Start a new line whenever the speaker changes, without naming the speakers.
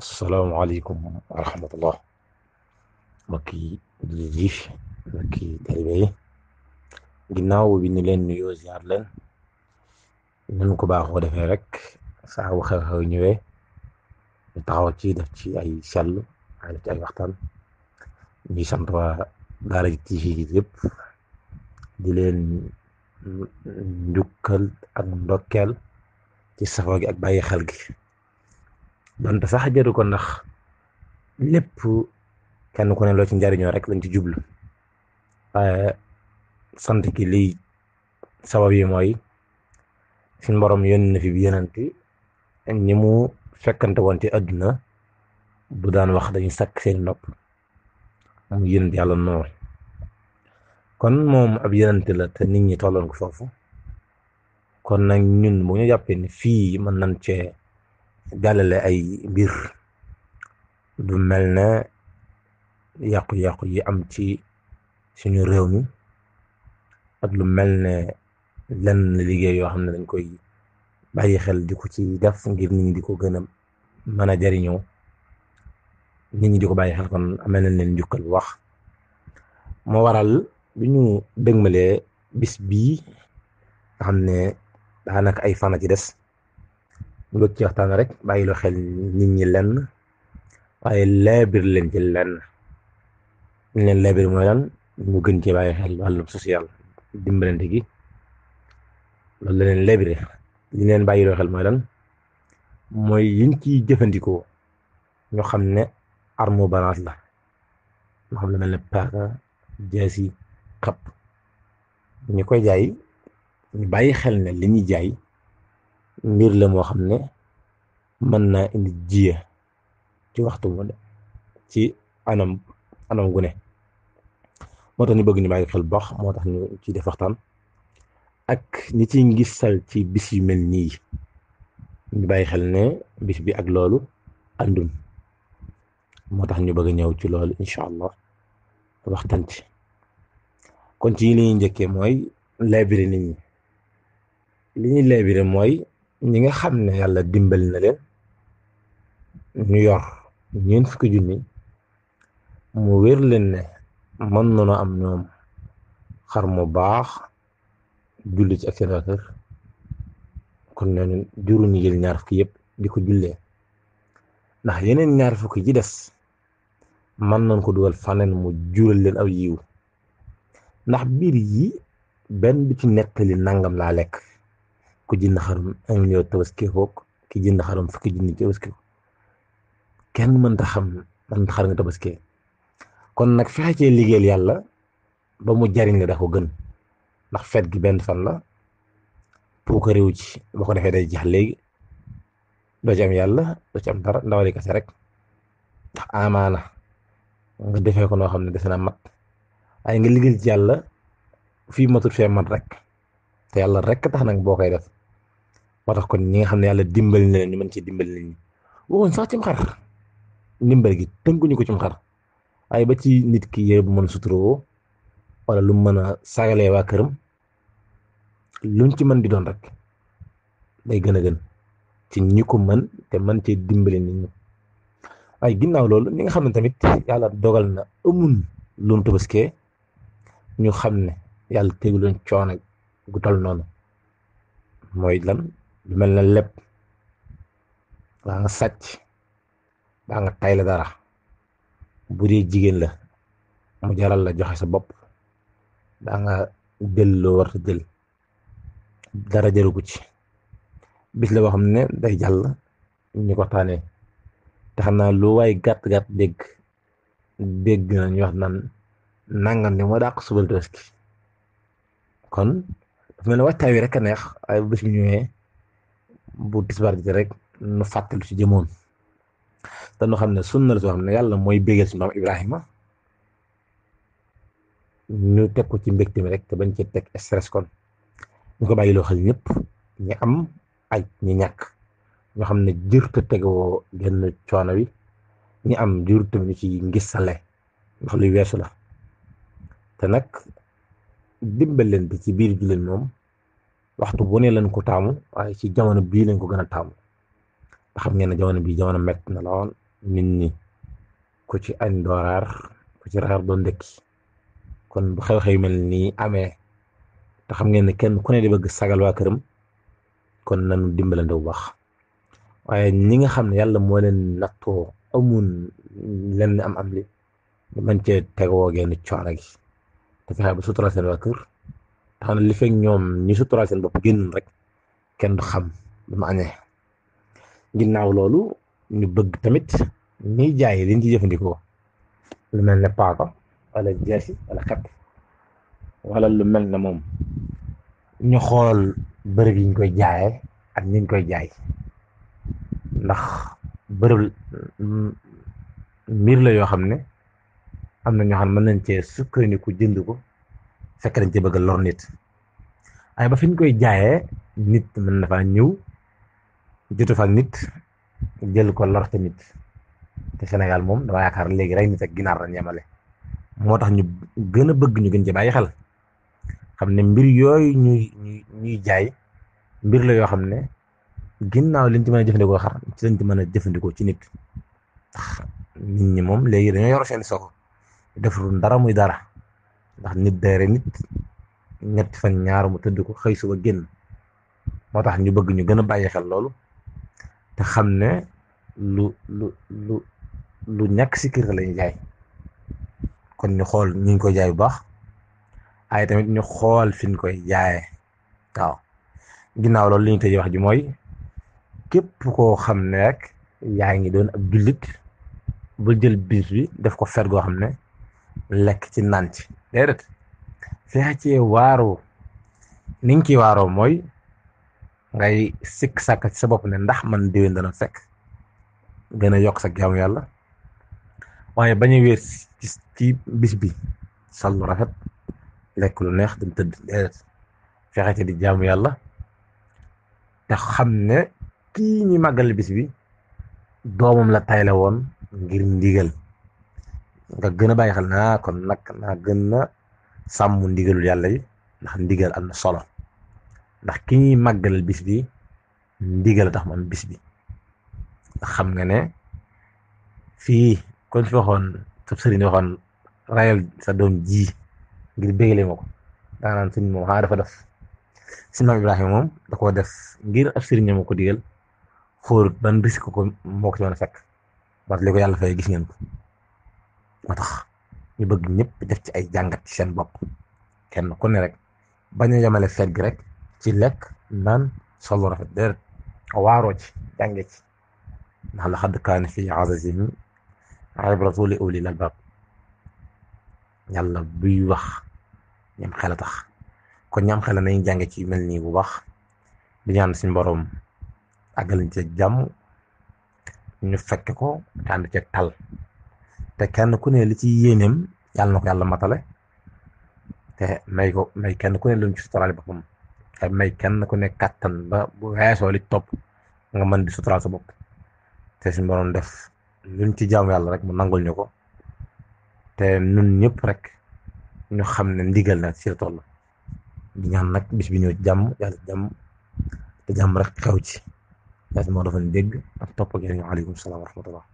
asalaamaaleykum wa rahmatullah mbokki jullit yi mbokki taalibe yi ginnaaw bi ñu leen nuyoo ziar leen ñu ko baaxoo defee rek saa bu xew-xew ñëwee ñu taxaw ci def ci ay sell ay def ci ay waxtaan ñuy sant waa Daara J TV yëpp di leen njukkal ak ndokkeel ci safoo gi ak bàyyi xel gi donte sax jëru ko ndax lépp kenn ku ne loo ci njariñoo rek lañ ci jublu waaye sant ki lii sabab yi mooy suñ borom yónni na fi bi yonenti ñi mu fekkante woon ci àdduna bu daan wax dañuy sakk seen nopp mu yónent yàlla noonu kon moom ab yonenti la te nit ñi tolloon ko foofu kon nag ñun bu ñu jàppee ni fii mën nañ cee jàllale ay mbir du mel ne yàqu-yàqu yi am ci suñu réew mi ak lu mel ne lenn liggéey yoo xam ne dañ koy bàyyi xel di ko ci def ngir nit ñi di ko gën a mën a jariñoo nit ñi di ko bàyyi xel kon amee nañ leen njukkal bu wax moo waral bi ñu dëgmalee bis bii nga xam ne daanaka ay fan a ci des ñu bëgg ci waxtaan rek bàyyi loo xel nit ñi lenn waaye leebir leen ci lenn ñu leen leebir mooy lan ñu gën ci bàyyi xel wàllum social dimbalante gi loolu la leen leebire li leen bàyyi loo xel mooy lan mooy yiñ ciy jëfandikoo ñu xam ne arme balance la ñu xam ne mel ne paaka jaasi xap ñu koy jaay ñu bàyyi xel ne li ñuy jaay mbir la moo xam ne mën naa indi jiya ci waxtu mu ne ci anam gu ne moo tax ñu bëgg ñu bàyyi xel bu baax moo tax ñu ciy def waxtaan ak ñi ciy ngisal ci bis yu mel nii ñu bàyyi xel ne bis bi ak loolu àndun moo tax ñu bëgg a ñëw ci loolu incha allah waxtaan ci kon ci li ñuy njëkkee mooy laabire nit ñi li ñuy laabire mooy ñi nga xam ne yàlla dimbali na leen ñu yor ñeent fukki junni mu wér leen ne mën nañoo am ñoom xar mu baax julli ci ak seen waa kër kon ñooñu juru ñu jël ñaar fukki yëpp di ko jullee ndax yeneen ñaar fukki ci des mën nañ ko dugal faneen mu jural leen aw yiw ndax biir yi benn bi ci nettali nangam laa lekk ku jënd xarum 1 million tabaski foog ki jënd xarum fukki junni tabaski ko kenn mënta xam man xar nga tabaski kon nag fexe cee liggéeyal yàlla ba mu jariñ la da ko gën ndax feet gi benn fan la pour ko réew ci boo ko defee day jeex léegi doo ci am yàlla doo ci am dara ndawali kese rek ndax amaana nga defee ko noo xam ne dese na mat waaye nga liggéeyal ci yàlla fii matut fee mat rek te yàlla rek tax nag boo koy def moo tax kon ñi nga xam ne yàlla dimbali na leen ñu mën ci dimbali nit ñi waxuñ sax cim xar ndimbal gi tënkuñu ko cim xar waaye ba ci nit ki yére bu mën suturoo wala lu mën a sagalee waa këram luñ ci mën di doon rek day gën a gën ci ñi ko mën te mën cee dimbali nit ñi waaye ginnaaw loolu ñi nga xam ne tamit yàlla dogal na amun luñ tabaskee ñu xam ne yàlla tegu leen coono gu tol noonu mooy lan lu mel na lépp baa nga sàcc baa nga tay la dara bu dee jigéen la mu jaral la joxe sa bopp daa nga jël loo war a jël dara jëru ko ci bis la boo xam ne day jàll ñu ko taanee te xam naa lu waay gàtt-gàtt dégg na ñu wax naan nangam ni moo dàq subal tabaski kon dafa mel ne waxtaay wi rek a neex waaye bu bis bi ñëwee bu tisbaar ji rek nu fàttalu ci jëmoon te nu xam ne sunna la soo xam ne yàlla mooy bégal si maam Ibrahima ñu teg ko ci mbégte mi rek te bañ ci teg stress kon ñu ko bàyyi loo xel ñëpp ñi am ak ñi ñàkk ñoo xam ne jërta tegoo genn coono wi ñi am jur tamit ñu ci ngis sale ndax luy weesu la te nag dimbalante ci biir jullit moom waxtu bu ne lañ ko taamu waaye ci jamono bii lañ ko gën a taamu xam ngeen ne jamono bii jamono métti na lool nit ñi ku ci añ doo reer ku ci reer doo ndékki kon bu xew-xew mel nii amee te xam ngeen ne kenn ku ne di bëgg sagal waa këram kon nanu dimbalante bu baax waaye ñi nga xam ne yàlla moo leen nattoo amun lenn am li ñu mën cee tegoo genn coono gi te fexe ba sutural seen waa kër te xam ne li fekk ñoom ñi sutural seen bopp génn rek kenn du xam lu mu añee ginnaaw loolu ñu bëgg tamit ñiy jaay liñ ci jëfandikoo lu mel ne paaka wala jeesi wala xepp wala lu mel ne moom ñu xool bërëb yi ñu koy jaayee ak ñi ñu koy jaay ndax bërëb mbir la yoo xam ne am na ñoo xam ne mën nañ cee sukkandiku jënd ko fekk dañ ci bëgg lor nit waaye ba fi ñu koy jaayee nit mën na faa ñëw jotu fa ak nit jël ko lor tamit te Sénégal moom dama yaakaar léegi rey nit ak ginaar lañ yemale moo tax ñu gën a bëgg ñu gën ci bàyyi xel xam ne mbir yooyu ñuy jaay mbir la yoo xam ne ginnaaw liñ ci mën a jëfandikoo xar ci lañ ci mën a jëfandikoo ci nit ndax nit ñi moom léegi dañoo yor seen soko deful dara muy dara ndax nit deere nit ñetti fan ñaar mu tëdd ko xëy suba génn moo tax ñu bëgg ñu gën a bàyyi xel loolu te xam ne lu ñàkk sécurité la ñuy jaay kon ñu xool ñu ngi koy jaay bu baax ay tamit ñu xool fi ñu koy jaayee waaw ginnaaw loolu li ñu tëjee wax ji mooy képp koo xam ne rek yaa ngi doon ab jullit bul jël bis bi def ko fer goo xam ne lekk ci naan ci déedéet fexe ci waaroo ni nga ciy waaroo mooy ngay sikk sàkk ci sa bopp ne ndax man déwén dana fekk gën a yokk sa jaamu yàlla waaye bañ a wéer ci bis bi sol lu rafet lekk lu neex dem tëdd déedéet fexe ci di jaamu yàlla te xam ne kii ñi màggal bis bi doomam la tayle woon ngir ndigal nga gën a bàyyi xel naa kon nag naa gën a sàmm ndigalul yàlla yi ndax ndigal am na solo ndax ki ñuy màggal bis bi ndigal tax man bis bi ndax xam nga ne fii kon fi waxoon sab sëriñ waxoon rayal sa doom ji ngir bégale ma ko daanaan suñ moom xanaa dafa def si maam Ibrahima moom da koo def ngir ab sëriñ ma ko digal xóorut ban risque ko moo ko ci mën a fekk parce que li ko yàlla fay gis ngeen ko moo tax ñu bëgg ñëpp def ci ay jàngat ci seen bopp kenn ku ne rek bañ a yemale feet gi rek ci lekk naan solo rafet déedéet waaroo ci jànge ci ndax laqad kaana fii qasasihim ibratun li ulil albaab yàlla buy wax ñam xel a tax kon ñam xel nañu jànge ci mel nii bu baax di ñaan suñu borom àggalañ ci jàmm ñu fekk ko te ànd ceeg tal te kenn ku ne li ci yéeneem yàlla na ko yàlla matale te may kenn ku ne lu mu ci suturaale boppam te may kenn ku ne kàttan ba bu weesoo li topp nga mën di suturaal sa bopp te suñu borom def luñ ci jaamu yàlla rek mu nangul ñu ko te nun ñëpp rek ñu xam ne ndigal na ci la toll di ñaan nag bis bi ñëw jàmm yàlla jàmm te jàmm rek xew ci yàlla moo dafa ñu dégg ak topp ak yéen. Waaleykum salaam wa rahmatullah.